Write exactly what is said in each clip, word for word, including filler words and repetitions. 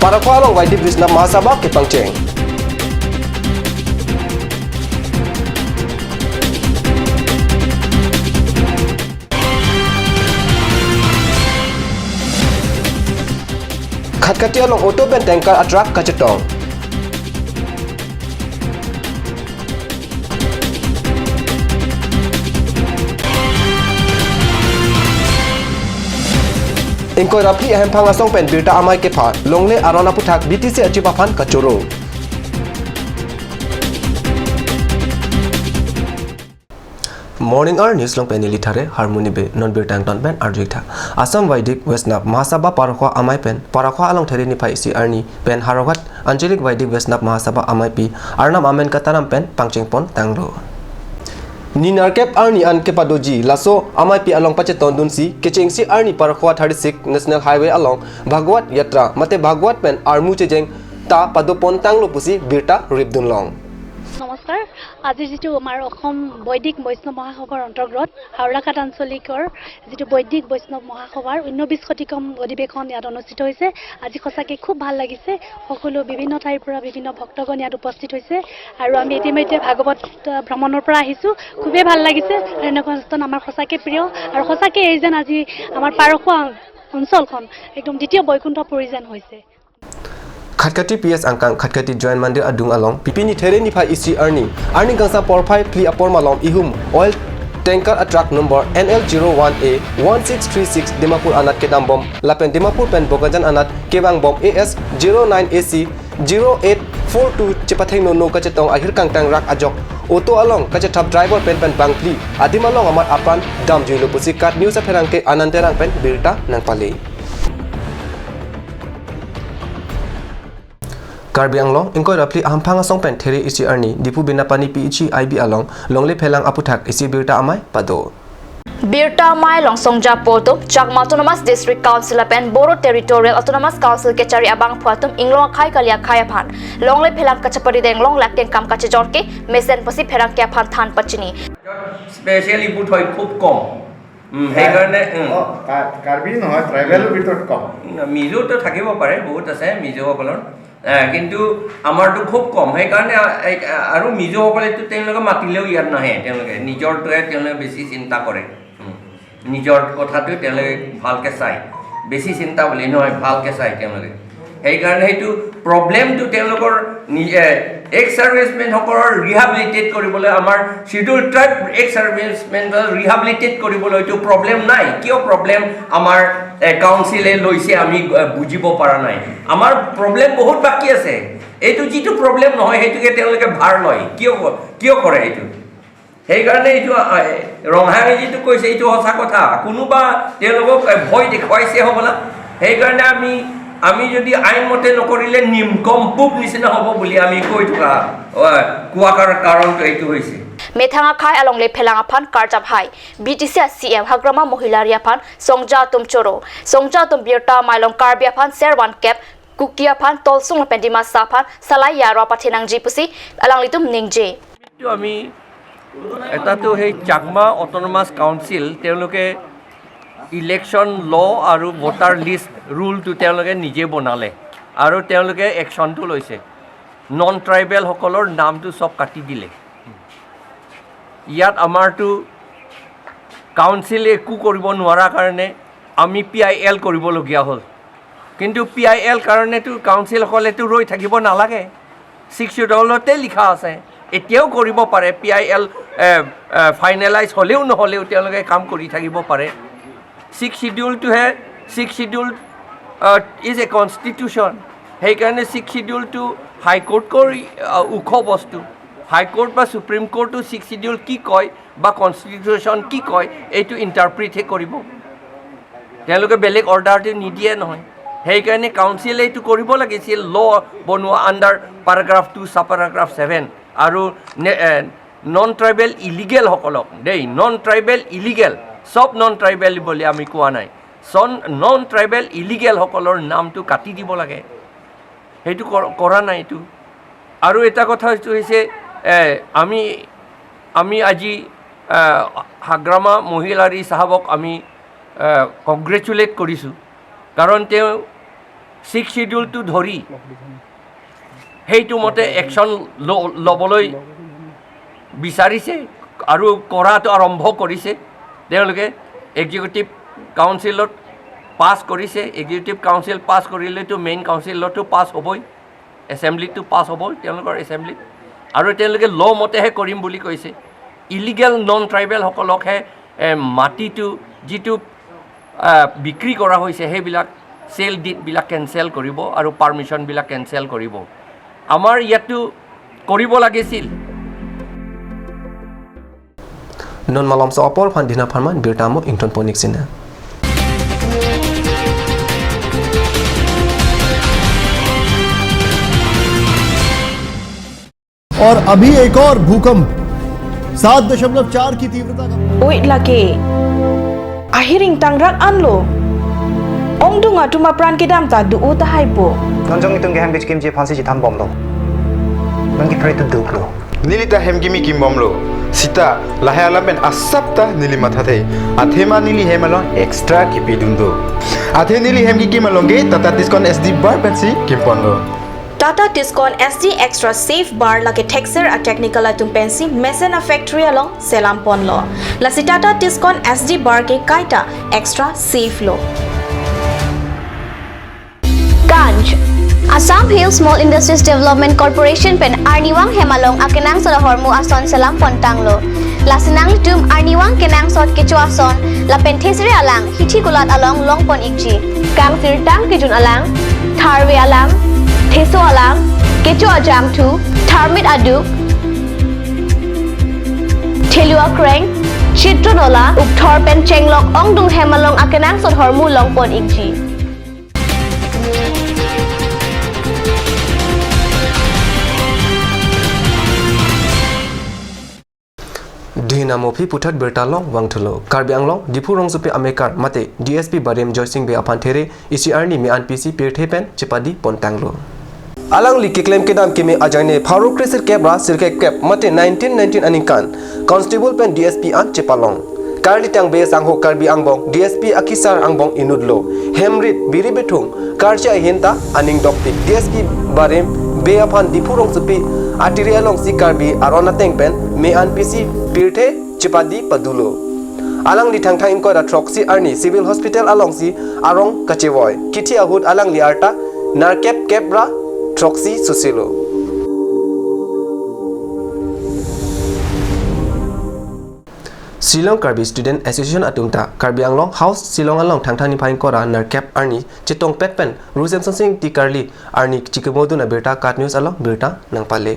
Parakhwa along Vaidik Vaishnav Mahasabha kepangcheng. Khatkhati along auto pen tanker a-truck kachetong. Ingkoi ra phli ahemphang asong pen birta amei kepha, longle aron aphuthak B T C a-chief aphan kachoro. Morning Hour News along pen neli Thare Harmoni Bey, non birta angton pen arju-ik tha. Assam Vaidik Vaishnav Mahasabha Parakhwa amei pen, Parakhwa along There niphai isi arni pen Howraghat Anchalik Vaidik Vaishnav Mahasabha ameipi Arnam Amen Kataram pen pangcheng pon tanglo. Ni nerkep arni an kepadoji laso ameipi along pachetongdunsi kechengsi arni Parakhwa thirty-six National Highway along Bhagwat Yatra mate Bhagwat pen armu chejeng ta pado pon tanglo pusi birta ripdun long. নমস্কাৰ। আজি যিটো আমাৰ অসম বৈদিক বৈষ্ণৱ মহাসভাৰ অন্তৰ্গত হাওৰাঘাট আঞ্চলিকৰ যিটো বৈদিক বৈষ্ণৱ মহাসভাৰ ঊনবিংশতিতম অধিৱেশন ইয়াত অনুষ্ঠিত হৈছে, আজি সঁচাকৈ খুব ভাল লাগিছে। সকলো বিভিন্ন ঠাইৰ পৰা বিভিন্ন ভক্তগণ ইয়াত উপস্থিত হৈছে আৰু আমি ইতিমধ্যে ভাগৱত, আহ, ভ্ৰমণৰ পৰা আহিছোঁ। খুবেই ভাল লাগিছে আৰু এনেকুৱা অনুষ্ঠান আমাৰ সঁচাকৈ প্ৰিয় আৰু সঁচাকৈ এই যেন আজি আমাৰ পাৰখোৱা অঞ্চলখন একদম দ্বিতীয় বৈকুণ্ঠপুৰী যেন হৈছে। Khatkhati P S angkang Khatkhati Jain Mandir adung along pini There niphai isi arni, arni kangsam porphai phli apor malom ihum oil tanker a-truck number N L zero one A one six three six Dimapur anat kedambom lapen Dimapur pen Bokajan anat kevangbom A S zero nine A C zero eight four two chepathengno no kachetong ahir kangtang rak ajok auto along kachethap driver pen pen bangphli adim along amat apran damjuilo pusi KAT News apherangke Anand Terang pen birta nangpale. Karbi Anglong, ingkoi ra phli ahemphang asong pen There isi arni, Diphu Binapani P H E I B along, longle phelang aphuthak isi birta amei pado. Birta amei along songja apo atum, Chakma Autonomous District Council lapen Bodo Territorial Autonomous Council kechari abangphu atum, inglong akhei kali akhei aphan longle phelang kachepari deng longle ateng kam kachejor ke mesen pusi pherangke aphan than pachini. Especially booth হয় খুব কম। উম, সেইকাৰণে, উম। অ, কা-, কাৰ্বি নহয়, ট্ৰাইবেলৰ ভিতৰত কম। উম, মিজোতো থাকিব পাৰে, বহুত আছে মিজোসকলৰ। এ, কিন্তু আমাৰতো খুব কম। সেইকাৰণে, আ, এই, আ, আৰু মিজোসকলেতো তেওঁলোকে মাতিলেও ইয়াত নাহে, তেওঁলোকে নিজৰটোৱে তেওঁলোকে বেছি চিন্তা কৰে। উম। নিজৰ কথাটো তেওঁলোকে ভালকে চায়। বেছি চিন্তা বুলি নহয়, ভালকে চায় তেওঁলোকে। সেইকাৰণে সেইটো প্ৰব্লেমটো তেওঁলোকৰ নিজে, এক্স চাৰ্ভিচমেনসকলৰ ৰিহাবিলিটেট কৰিবলৈ, আমাৰ শ্বিডিউল ট্ৰাইব এক্স চাৰ্ভিচমেনৰ ৰিহাবিলিটেট কৰিবলৈ এইটো প্ৰব্লেম নাই। কিয় প্ৰব্লেম আমাৰ, এ, কাউন্সিলে লৈছে, আমি, এ, বুজিব পৰা নাই। আমাৰ প্ৰব্লেম বহুত বাকী আছে। এইটো যিটো প্ৰব্লেম নহয়, সেইটোকে তেওঁলোকে ভাৰ লয়। কিয় ক-, কিয় কৰে এইটো? সেইকাৰণে এইটো, আ, ৰংহাঙে যিটো কৈছে, এইটো সঁচা কথা। কোনোবা তেওঁলোকক, এ, ভয় দেখুৱাইছে হ'বলা। সেইকাৰণে আমি, আমি যদি আইন মতে নকৰিলে নিমকম পোক নিচিনা হ'ব বুলি আমি কৈ থকা, অ, কোৱা কাৰ-, কাৰণটো এইটো হৈছে। Methang akhei along le phelang aphan karjap hai, B T C a-C M Hagrama Mohila Ari aphan songja atum choro. Songja atum birta amei along Karbi aphan ser van kep, Kuki aphan tolsung lapen Dimasa aphan salai ya ro pathenangji pusi alanglitum ningje. এইটো আমি, এটাতো সেই Chakma autonomous council, তেওঁলোকে ইলেকশ্যন ল আৰু voter list ৰুলটো তেওঁলোকে নিজে বনালে আৰু তেওঁলোকে একশ্যনটো লৈছে। নন ট্ৰাইবেলসকলৰ নামটো চব কাটি দিলে। ইয়াত আমাৰতো কাউন্সিলে একো কৰিব নোৱাৰা কাৰণে আমি পি আই এল কৰিবলগীয়া হ'ল। কিন্তু পি আই এল কাৰণেতো কাউন্সিলসকলেতো ৰৈ থাকিব নালাগে। ছিক্স শ্বিডিউলতে লিখা আছে, এতিয়াও কৰিব পাৰে। পি আই এল, এ, এ, ফাইনেলাইজ হ'লেও নহ'লেও তেওঁলোকে কাম কৰি থাকিব পাৰে। ছিক্স শ্বিডিউলটোহে, six schedule, a, is a constitution. সেইকাৰণে ছিক্স শ্বিডিউলটো হাইকোৰ্টতকৈ, আ, ওখ বস্তু। হাইকোৰ্ট বা ছুপ্ৰিম কোৰ্টো ছিক্স শ্বিডিউল কি কয় বা কনষ্টিটিউশ্যন কি কয়, এইটো ইণ্টাৰপ্ৰিটহে কৰিব। তেওঁলোকে বেলেগ অৰ্ডাৰটো নিদিয়ে নহয়। সেইকাৰণে কাউন্সিলে এইটো কৰিব লাগিছিল, ল বনোৱা আণ্ডাৰ পেৰাগ্ৰাফ টু, ছাব পেৰাগ্ৰাফ ছেভেন। আৰু নে-, এ, নন ট্ৰাইবেল ইলিগেলসকলক দেই, নন ট্ৰাইবেল ইলিগেল, চব নন ট্ৰাইবেল বুলি আমি কোৱা নাই। চন-, নন ট্ৰাইবেল ইলিগেলসকলৰ নামটো কাটি দিব লাগে। সেইটো কৰ-, কৰা নাই এইটো। আৰু এটা কথা এইটো হৈছে, এ, আমি, আমি আজি, এ, হাগ্ৰামা মহিলাৰী চাহাবক আমি, এ, কংগ্ৰেচুলেট কৰিছোঁ। কাৰণ তেওঁ ছিক্স শ্বিডিউলটো ধৰি সেইটো মতে একশ্যন ল-, ল'বলৈ বিচাৰিছে আৰু কৰাটো আৰম্ভ কৰিছে। তেওঁলোকে এক্সিকিউটিভ কাউন্সিলত পাছ কৰিছে, এক্সিকিউটিভ কাউন্সিল পাছ কৰিলেতো মেইন কাউন্সিলতো পাছ হ'বই, এছেম্বলিতো পাছ হ'বই তেওঁলোকৰ এছেম্বলিত। আৰু তেওঁলোকে ল' মতেহে কৰিম বুলি কৈছে। ইলিগেল নন ট্ৰাইবেলসকলকহে, এ, মাটিটো যিটো, আ, বিক্ৰী কৰা হৈছে সেইবিলাক চেল ডিডবিলাক কেঞ্চেল কৰিব আৰু পাৰ্মিশ্যনবিলাক কেঞ্চেল কৰিব। আমাৰ ইয়াতো কৰিব লাগিছিল। Non malomso apor aphan dina pharman birta mo ington ponik sina. और अभी एक और भूकंप सात दशमलव चार की तीव्रता का Wait lake. Ahiring tangrak anlo. Ongdung atum apran kedam ta do-o tahai po. Non jong itum ke hem kechikimji aphansi chethan bomlo. Non ke pray to do lo. Neli ta hem kimi kim bomlo. Sita lahai alam pen asap ta neli mathathe. Athema neli hem along extra kipidun do. Athe neli hem kikim along ke Tata Tiscon S D bar pensi kimponlo. Tata Tiscon S D Extra Safe Bar lake thekser a technical atum pensi mesen a factory along selam ponlo. Lasi Tata Tiscon S D bar ke kaita extra safe lo. Ganj. Assam Hill Small Industries Development Corporation pen arnivang hem along akenangsot ahormu ason selam pontanglo. Lasi nanglitum arnivang kenangsot kecho ason lapen thesere alang hithi kulat along longpon ikji. Kangsirtang kejun alang, tharve alang, theso alang, kecho ajangthu, tharmit aduk, thelu akreng, chitron ola, ukthor pen chenglok ongdung hem along akenangsot ahormu longpon ikji. Dina mophi puthot birta along vangthulo. Karbi Anglong, Diphu rongsopi amekar mate D S P barim Joysing Bey aphan there isi arni me-an pisi pirthe pen chepadi pontanglo. Alangli keklem kedam keme ajoine pharo kresirkep ra sirkep mate nineteen nineteen aningkan Constable pen D S P an chepalong. Karli tangbe sangho Karbi angbong D S P akesar angbong inutlo. Hemrit biri bithung karchi ahin ta aning dokpik. D S P barim Bey aphan Diphu rongsopi atiri alongsi Karbi aron ateng pen me-an pisi pirthe chepadi padulo. Alangli Thangthang ingkoi ra throksi arni Civil Hospital alongsi arong kachevoi. Kithi ahut alangli arta nerkep kep ra throksi susilo. Shillong Karbi Student Association atum ta Karbi Anglong House Shillong along Thangthang niphai ingkoi ra nerkep arni chetongpet pen Ru Semsonsing Ingti Karli arni chikimodun abirta KAT News along birta nangpale.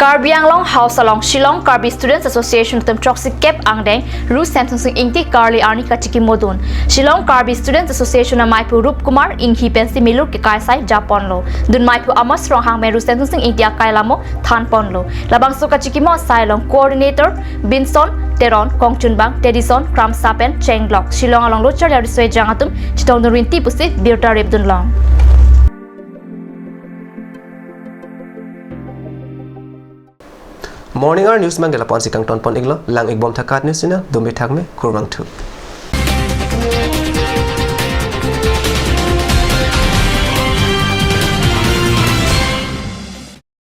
Karbi Anglong House along Shillong Karbi Students Association atum throksi kep angdeng Ru Semsonsing Ingti Karli arni kachikimodun. Shillong Karbi Students Association ameiphu Rup Kumar Inghi pensi milur kekai sai japonlo. Dun meiphu Amos Ronghang pen Ru Semsonsing Ingti akai lamo thanponlo. Labangso kachikimo asai along coordinator Binson Teron, kongchunbang Tedison Kramsa pen chenglok. Shillong along lo charli arisoi jang atum chetongdun rinti pusi birta repdunlong. Morning hour news manggela ponsi kangton pon iklo, lang ikbom tha KAT News channel, dumi thakme, kurvangthu.